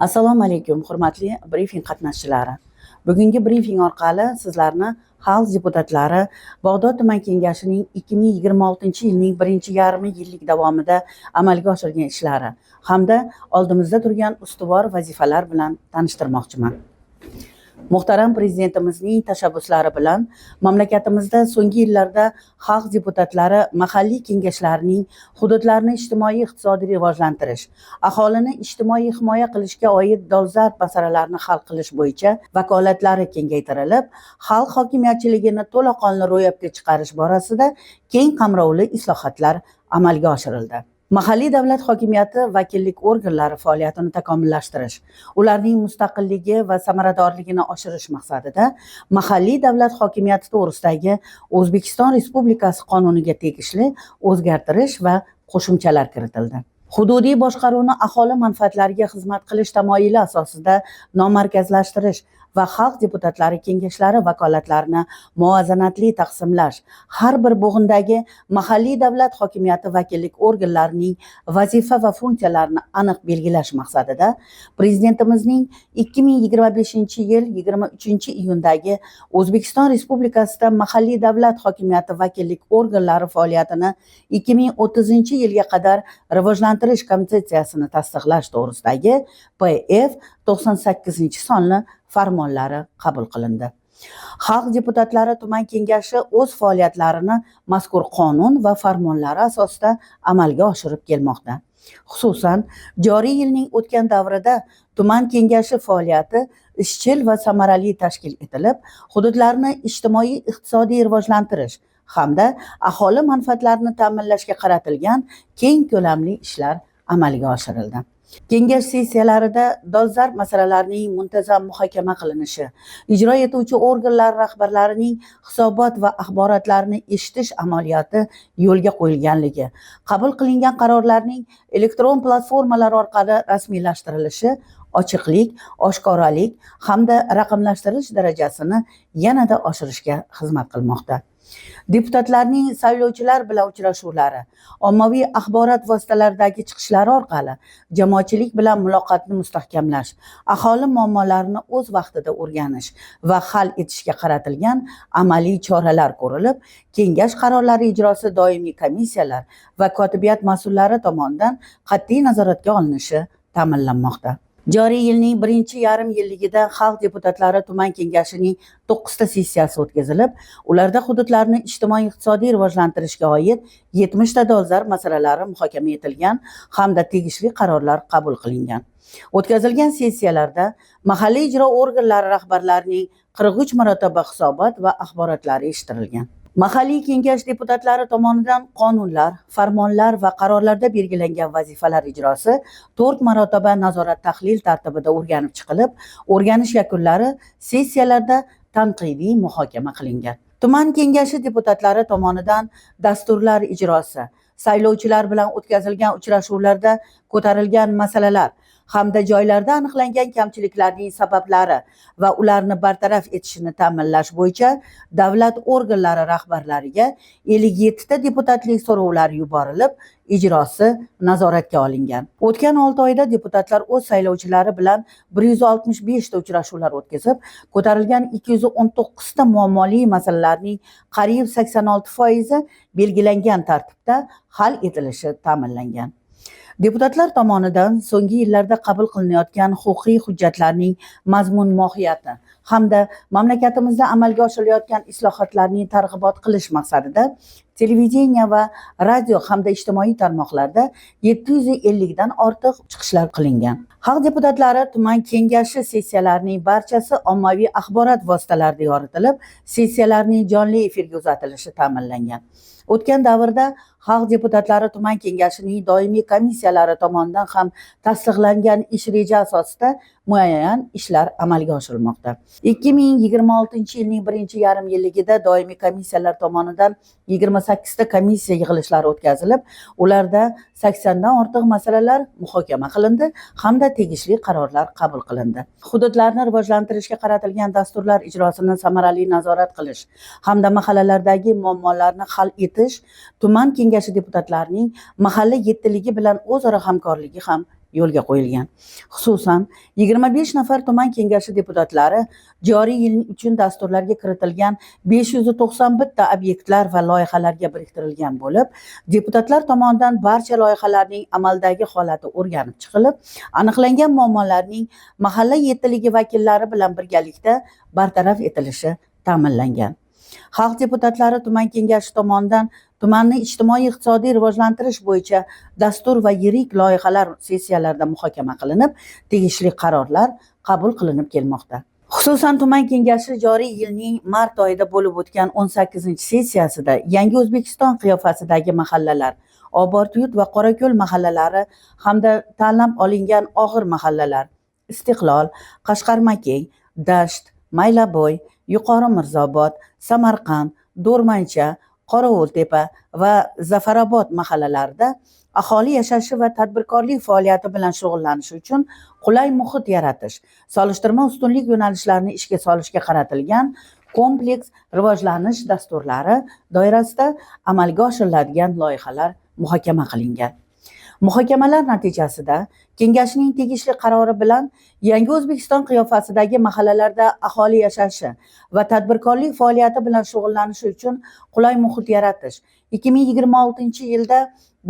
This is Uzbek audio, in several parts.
Assalomu alaykum, hurmatli brifing qatnashchilari. Bugungi brifing orqali sizlarni xalq deputatlari Bag'dod tuman kengashining 2026-yilning birinchi yarmi yillik davomida amalga oshirgan ishlari hamda oldimizda turgan ustuvor vazifalar bilan tanishtirmoqchiman. Muhtaram Prezidentimizning tashabbuslari bilan mamlakatimizda so'nggi yillarda xalq deputatlari mahalliy kengashlarining hududlarni ijtimoiy iqtisodiy rivojlantirish, aholini ijtimoiy himoya qilishga oid dolzarb masalalarni hal qilish bo'yicha vakolatlari kengaytirilib, xalq hokimiyatchiligini to'laqonli ro'yobga chiqarish borasida keng qamrovli islohotlar amalga oshirildi. Mahalliy davlat hokimiyati vakillik organlari faoliyatini takomillashtirish, ularning mustaqilligi va samaradorligini oshirish maqsadida Mahalliy davlat hokimiyati to'g'risidagi O'zbekiston Respublikasi Qonuniga tegishli o'zgartirish va qo'shimchalar kiritildi. Hududiy boshqaruvni aholi manfaatlariga xizmat qilish tamoyili asosida nomarkazlashtirish va xalq deputatlari kengashlari vakolatlarini muvozanatli taqsimlash, har bir bo'g'indagi mahalliy davlat hokimiyati vakillik organlarining vazifa va funksiyalarini aniq belgilash maqsadida Prezidentimizning 2025-yil 23-iyundagi O'zbekiston Respublikasida mahalliy davlat hokimiyati vakillik organlari faoliyatini 2030-yilga qadar rivojlantirish konsepsiyasini tasdiqlash to'g'risidagi PF 98 sonli farmonlari qabul qilindi. Xalq deputatlari tuman kengashi o'z faoliyatlarini mazkur qonun va farmonlari asosida amalga oshirib kelmoqda. Xususan, joriy yilning o'tgan davrida tuman kengashi faoliyati izchil va samarali tashkil etilib, hududlarni ijtimoiy iqtisodiy rivojlantirish hamda aholi manfaatlarini ta'minlashga qaratilgan keng ko'lamli ishlar amalga oshirildi. Kengash sessiyalarida dolzarb masalalarning muntazam muhokama qilinishi, ijro etuvchi organlar rahbarlarining hisobot va axborotlarini eshitish amaliyoti yo'lga qo'yilganligi, qabul qilingan qarorlarning elektron platformalar orqali rasmiylashtirilishi ochiqlik, oshkoralik hamda raqamlashtirish darajasini yanada oshirishga xizmat qilmoqda. Deputatlarning saylovchilar bilan uchrashuvlari, ommaviy axborot vositalaridagi chiqishlari orqali jamoatchilik bilan muloqotni mustahkamlash, aholi muammolarini o'z vaqtida o'rganish va hal etishga qaratilgan amaliy choralar ko'rilib, kengash qarorlari ijrosi doimiy komissiyalar va kotibiyat mas'ullari tomonidan qat'iy nazoratga olinishi ta'minlanmoqda. Joriy yilning birinchi yarim yilligida xalq deputatlari tuman kengashining to'qqizta sessiyasi o'tkazilib, ularda hududlarni ijtimoiy iqtisodiy rivojlantirishga oid 70 ta dolzarb masalalari muhokama etilgan hamda tegishli qarorlar qabul qilingan. O'tkazilgan sessiyalarda mahalliy ijro organlari rahbarlarining 43 marotaba hisobot va axborotlari eshittirilgan. Mahalliy kengash deputatlari tomonidan qonunlar, farmonlar va qarorlarda belgilangan vazifalar ijrosi to'rt marotaba nazorat tahlil tartibida o'rganib chiqilib, o'rganish yakunlari sessiyalarda tanqidiy muhokama qilingan. Tuman kengashi deputatlari tomonidan dasturlar ijrosi, saylovchilar bilan o'tkazilgan uchrashuvlarda ko'tarilgan masalalar hamda joylarda aniqlangan kamchiliklarning sabablari va ularni bartaraf etishini ta'minlash bo'yicha davlat organlari rahbarlariga 57 ta deputatlik so'rovlari yuborilib, ijrosi nazoratga olingan. O'tgan 6 oyda deputatlar o'z saylovchilari bilan 165 ta uchrashuvlar o'tkazib, ko'tarilgan 219 ta muammoli masalalarning qariyb 86 foizi belgilangan tartibda hal etilishi ta'minlangan. Deputatlar tomonidan so'nggi yillarda qabul qilinayotgan huquqiy hujjatlarning mazmun mohiyati hamda mamlakatimizda amalga oshirilayotgan islohotlarning targ'ibot qilish maqsadida televideniye va radio hamda ijtimoiy tarmoqlarda 750 dan ortiq chiqishlar qilingan. Xalq deputatlari tuman kengashi sessiyalarining barchasi ommaviy axborot vositalarida yoritilib, sessiyalarning jonli efirga uzatilishi ta'minlangan. O'tgan davrda xalq deputatlari tuman kengashining doimiy komissiyalari tomonidan ham tasdiqlangan ish reja asosida muayyan ishlar amalga oshirilmoqda. 2026-yilning birinchi yarim yilligida doimiy komissiyalar tomonidan 28 ta komissiya yig'ilishlari o'tkazilib, ularda 80 dan ortiq masalalar muhokama qilindi hamda tegishli qarorlar qabul qilindi. Hududlarni rivojlantirishga qaratilgan dasturlar ijrosini samarali nazorat qilish hamda mahallalardagi muammolarni hal etish tuman kengashi deputatlarining mahalla yettiligi bilan o'zaro hamkorligi ham yo'lga qo'yilgan. Xususan, 25 nafar tuman kengashi deputatlari joriy yil uchun dasturlarga kiritilgan 591 ta obyektlar va loyihalarga biriktirilgan bo'lib, deputatlar tomonidan barcha loyihalarning amaldagi holati o'rganib chiqilib, aniqlangan muammolarning mahalla yettiligi vakillari bilan birgalikda bartaraf etilishi ta'minlangan. Xalq deputatlari tuman kengashi tomonidan tumanni ijtimoiy-iqtisodiy rivojlantirish bo'yicha dastur va yirik loyihalar sessiyalarida muhokama qilinib, tegishli qarorlar qabul qilinib kelmoqda. Xususan, tuman kengashi joriy yilning mart oyida bo'lib o'tgan 18-sessiyasida Yangi O'zbekiston qiyofasidagi mahallalar, Obor-Tuyut va Qorako'l mahallalari hamda tanlab olingan og'ir mahallalar Istiqlol, Qashqarmakeng, Dasht, Maylaboy, Yuqori Mirzobod, Samarqand, Do'rmancha, Qorovultepa va Zafarobod mahallalarida aholi yashashi va tadbirkorlik faoliyati bilan shug'ullanishi uchun qulay muhit yaratish, solishtirma ustunlik yo'nalishlarini ishga solishga qaratilgan kompleks rivojlanish dasturlari doirasida amalga oshiriladigan loyihalar muhokama qilingan. Muhokamalar natijasida kengashning tegishli qarori bilan Yangi O'zbekiston qiyofasidagi mahallalarda aholi yashashi va tadbirkorlik faoliyati bilan shug'ullanishi uchun qulay muhit yaratish, 2026-yilda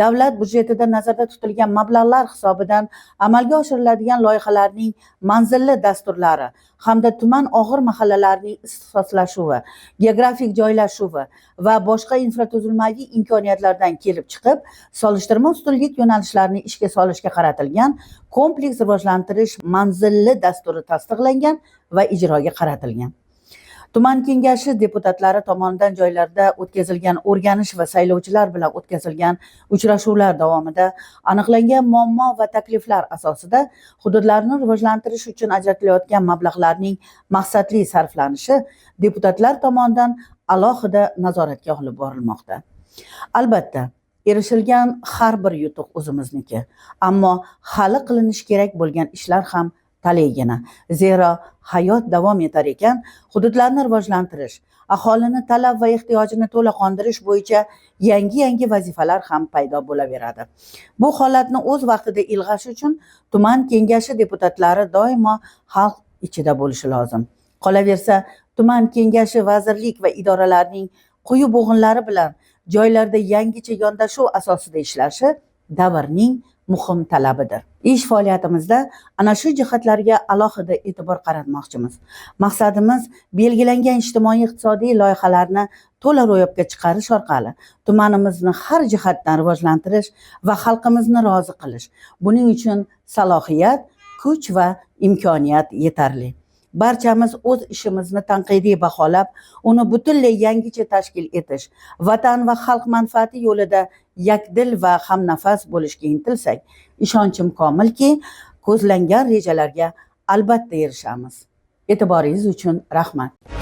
davlat byudjetida nazarda tutilgan mablag'lar hisobidan amalga oshiriladigan loyihalarning manzilli dasturlari hamda tuman og'ir mahallalarining ixtisoslashuvi, geografik joylashuvi va boshqa infratuzilmaviy imkoniyatlardan kelib chiqib, solishtirma ustunlik yo'nalishlarini ishga solishga qaratilgan kompleks rivojlantirish manzilli dasturi tasdiqlangan va ijroga qaratilgan. Tuman kengashi deputatlari tomonidan joylarda o'tkazilgan o'rganish va saylovchilar bilan o'tkazilgan uchrashuvlar davomida aniqlangan muammo va takliflar asosida hududlarni rivojlantirish uchun ajratilayotgan mablag'larning maqsadli sarflanishi deputatlar tomonidan alohida nazoratga olib borilmoqda. Albatta, erishilgan har bir yutuq o'zimizniki, ammo hali qilinishi kerak bo'lgan ishlar ham talaygina. Zero hayot davom etar ekan, hududlarni rivojlantirish, aholini talab va ehtiyojini to'la qondirish bo'yicha yangi-yangi vazifalar ham paydo bo'laveradi. Bu holatni o'z vaqtida ilg'ash uchun tuman kengashi deputatlari doimo xalq ichida bo'lishi lozim. Qolaversa, tuman kengashi vazirlik va idoralarning quyi bo'g'inlari bilan joylarda yangicha yondashuv asosida ishlashi davrning muhim talabidir. Ish faoliyatimizda ana shu jihatlarga alohida e'tibor qaratmoqchimiz. Maqsadimiz belgilangan ijtimoiy-iqtisodiy loyihalarni to'la ro'yobga chiqarish orqali tumanimizni har jihatdan rivojlantirish va xalqimizni rozi qilish. Buning uchun salohiyat, kuch va imkoniyat yetarli. Barchamiz o'z ishimizni tanqidiy baholab, uni butunlay yangicha tashkil etish, vatan va xalq manfaati yo'lida yakdil va hamnafas bo'lishga intilsak, ishonchim komilki, ko'zlangan rejalarga albatta erishamiz. E'tiboringiz uchun rahmat.